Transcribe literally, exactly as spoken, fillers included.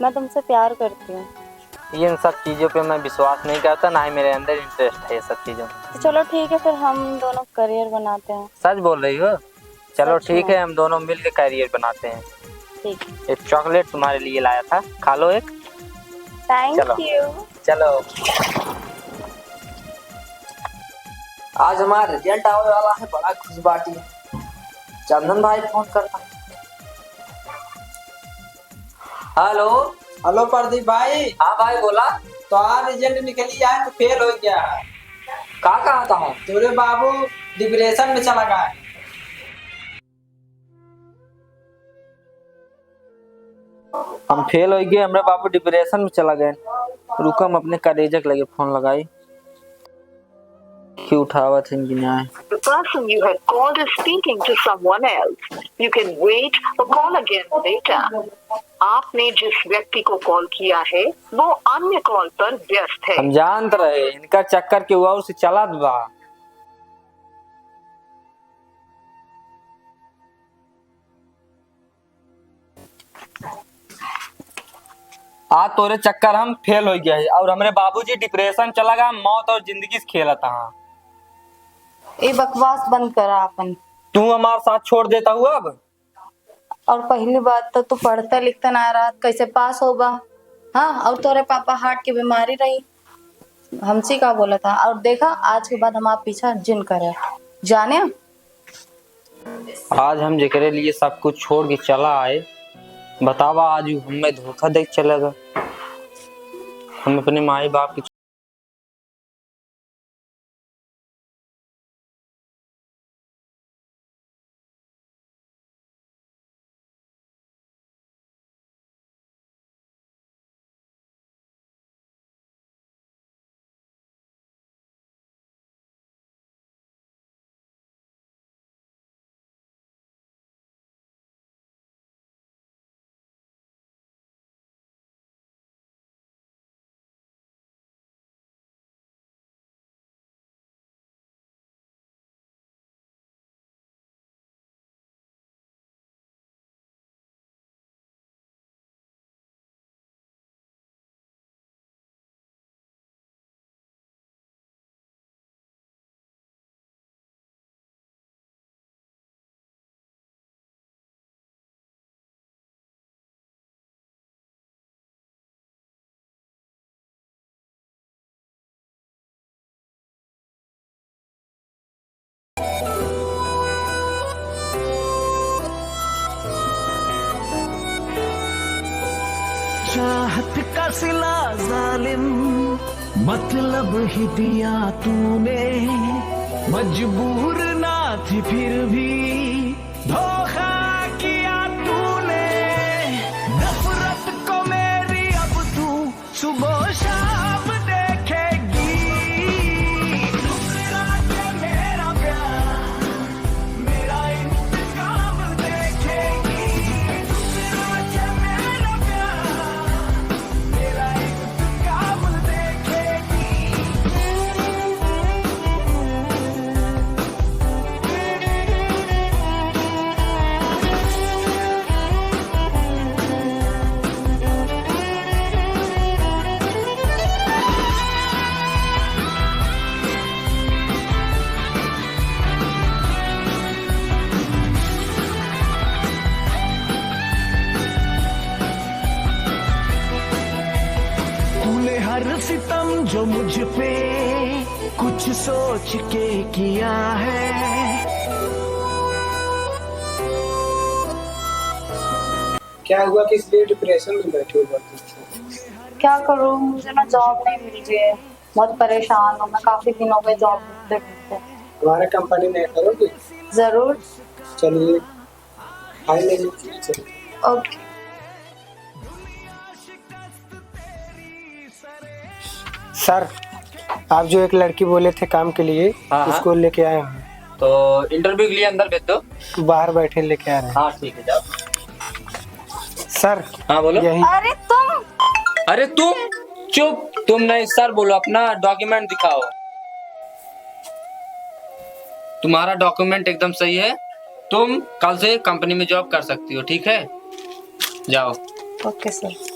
मैं तुमसे प्यार करती हूँ। ये इन सब चीज़ों पे मैं विश्वास नहीं करता, ना ही मेरे अंदर interest है ये सब चीज़ों में। तो चलो ठीक है, फिर हम दोनों career बनाते हैं। सच बोल रही हो? चलो सच ठीक में। है, हम दोनों मिल के career बनाते हैं। ठीक। ये chocolate तुम्हारे लिए लाया था, खा लो एक। Thank चलो। You। चलो। आज हमारा result आवे वाला है, बड़ा खुश बाटी। चंदन भाई फोन करता। Hello। Hello प्रदीप भाई। हाँ भाई, बोला। तोहार result निकली है, तू fail हो गया है। का कहा था हम? तोरे बाबू depression में चला गया है। हम fail हो गए, हमरे बाबू depression में चला गए। रुको, हम अपने करेजा के लगे फोन लगाई। क्यों उठावत है इनकी न्याय? The person you have called is speaking to someone else. You can wait or call again later. आपने जिस व्यक्ति को कॉल किया है, वो अन्य कॉल पर व्यस्त है। हम जानत रहे, इनका चक्कर के हुआ उसे चलत बा। आज तोरे चक्कर हम fail हो गया है और हमरे बाबूजी depression चला गया, मौत और जिंदगी से खेलत हाँ। ए बकवास बंद करा अपन। तू हमार साथ छोड़ देता हुआ अब? और पहली बात तो तू पढ़ता लिखता ना रहा, कैसे पास होबा? हाँ, और तोरे पापा heart की बीमारी रही, हमसे का बोला था? और देखा, आज के बाद हमारा पीछा जिन करे, जाने? आज हम जेकरे लिए सब कुछ छोड़ के चला आए, बतावा, आज उ हमें धोखा दे के चला गया। हम अपने माई बाप के चाहत का सिला जालिम, मतलब ही दिया तूने। मजबूर ना थी फिर भी धोखा किया तूने। नफरत को मेरी अब तू सुबह शाम देखेगी। ठुकरा के मेरा प्यार, मेरा इंतकाम देखेगी। ठुकरा के मेरा प्यार, मेरा इंतकाम देखेगी। तूने हर सितम जो मुझ पे कुछ सोच के किया है। क्या हुआ, किस लिए डिप्रेशन में बैठे हो बहुत दिन से? क्या करूँ, मुझे ना जॉब नहीं मिल रही है, बहुत परेशान हूँ मैं, काफी दिन हो गए जॉब ढूंढते ढूंढते। हमारे कंपनी में करोगे? जरूर। चलिए, फाइल ले लीजिए, चलिए। ओके। सर, आप जो एक लड़की बोले थे काम के लिए, हाँ, हाँ। उसको लेके आए हैं। तो इंटरव्यू के लिए अंदर भेज दो। बाहर बैठे, लेके आ रहे हैं। हाँ, ठीक है, जाओ। सर, हाँ, बोलो। यही। अरे तुम। अरे तुम, चुप, तुम नहीं, सर बोलो, अपना डॉक्यूमेंट दिखाओ। तुम्हारा डॉक्यूमेंट एकदम सही है, तुम कल से कंपनी में जॉब कर सकती हो, ठीक है? जाओ। ओके सर।